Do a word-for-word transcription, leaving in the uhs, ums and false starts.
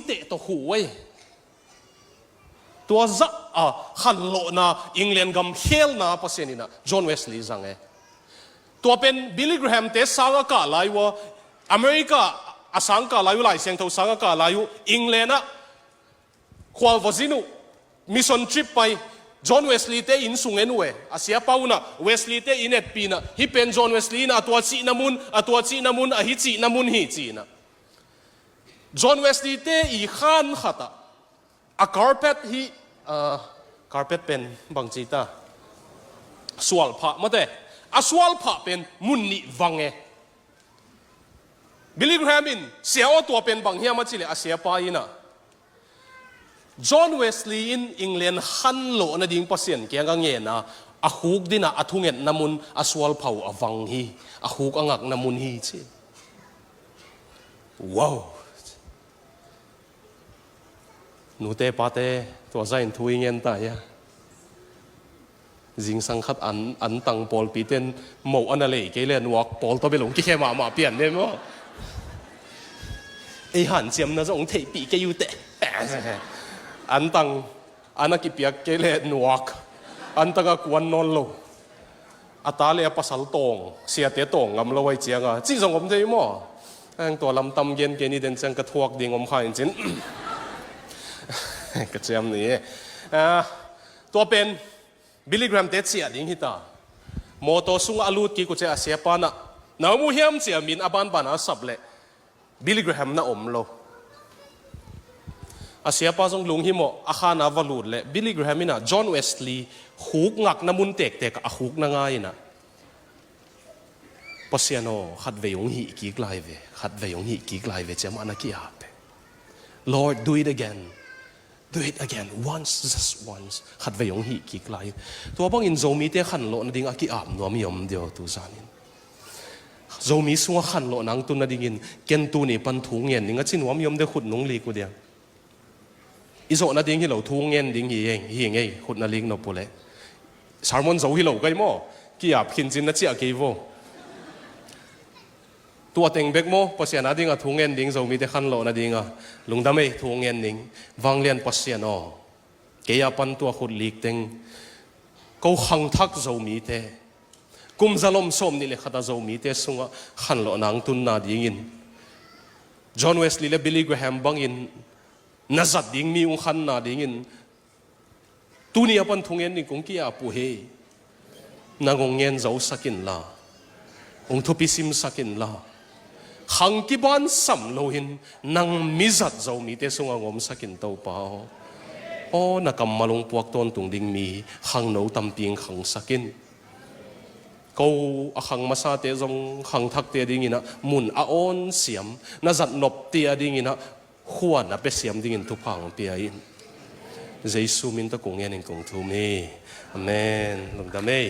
teh tawh khuh uh ei. Tua zah a khanlawhna, England gam khelna Pasian in ah John Wesley zang e. Tua pen Billy Graham te sang a kah lai uh a, America a sang kah lai uh, Lai Siangtho sang a kah lai uh, England ah khualvawzin uh mission trip pai, John Wesley te inn sung en uh e. A siapa un ah Wesley te inn etpih in ah, hih pen John Wesley in ah a tua cihna mun, a tua cihna mun, a hih cihna mun hi ci-in ah. John Wesley te ii khan khat ah a carpet hi, ah, carpet pen bangci ta, sualphah mate, a sualphah pen mun nih vang e. Billy Graham in, "Sia aw, tua pen bang hiam?" a cih leh a siapa in ah, "John Wesley in England khanlawh nading Pasian kiang a ngen a, a khuk din ah a thungetna mun a sualphah uh a vang hi, a khuk a ngakna mun hi," ci. Wow! Nute pate, tua zah in thu i ngen ta hia? Zingsang khat an, an tang pawlpi ten moh a na lei kei leh nuak pawl tawh bel hong kikhe mahmah pian ne maw? Ei hanciamna zong hong theihpih kei uh teh. An tang a na kipiak kei leh nuak, an tang a kuan nawn lo. A ta le a pasal tawng, siate tawng ngam lo ahih ciang a, cih zong om thei maw? Ang tua lam tam gen kei ni, den ciang ka thuak ding om kha in cin. Ka ciam ni e. Ah, tua pen Billy Graham te ciah ding hi ta. Mawtaw sungah a lut kik uh ciang a siapa in ah, "Na om uh hiam?" ci-a min a banban a sap leh Billy Graham na om lo. A siapa zong lunghimawh a khan a va lut leh Billy Graham in ah John Wesley khuk ngakna mun tektek a khuk na ngai in ah, "Pasian aw, khatvei hong hih kik lai ve, khatvei hong hih kik lai ve," ci-a amah na ki-ap e. "Lord, do it again. Do it again. Once, just once." Khatvei hong hih kik lai. Tua bangin Zomite khanlawh nading a ki-ap nuam i om diam tu zan in? Zomi sungah khanlawhna hong tun nadingin ken tuni pan thu ngen ning a ci nuam i om diam, khut nong lik uh diam? I zawh nading hi lo, thu ngen ding hi ing, hi ing ei, khut na lik nop uh leh. Sermon zo hi lo kei maw? Ki-ap khin cin na ciah kei vo. Tua teng bek maw, Pasian a ding a thu ngen ding, Zomite khanlawh nading a? Lungdam ei, thu ngen ding. Vanglian Pasian aw, kei a pan tua khut lik teng ko khangthak Zomite, kum zalom sawm nih le khat a Zomite sungah khanlawhna hong tun nadingin, John Wesley le Billy Graham bangin na zat ding mi hong khan nadingin, tuni a pan thu ngen ding kong ki-ap uh hi. Nang hong ngen zosak inla, hong thupi simsak inla, khang kibansam loin nang mi zat Zomite sungah hong omsak in, Topa aw. Aw, na kammal hong puak tawntung ding mi khangno tampi hong khangsak in. Ko a khang masate zong khangthakte dingin ah mun a awn siam, na zat nopte a dingin ah khua na pia siam dingin thupha hong pia in. Jesu min tawh kong ngen in kong thum hi. Amen. Lungdam ei.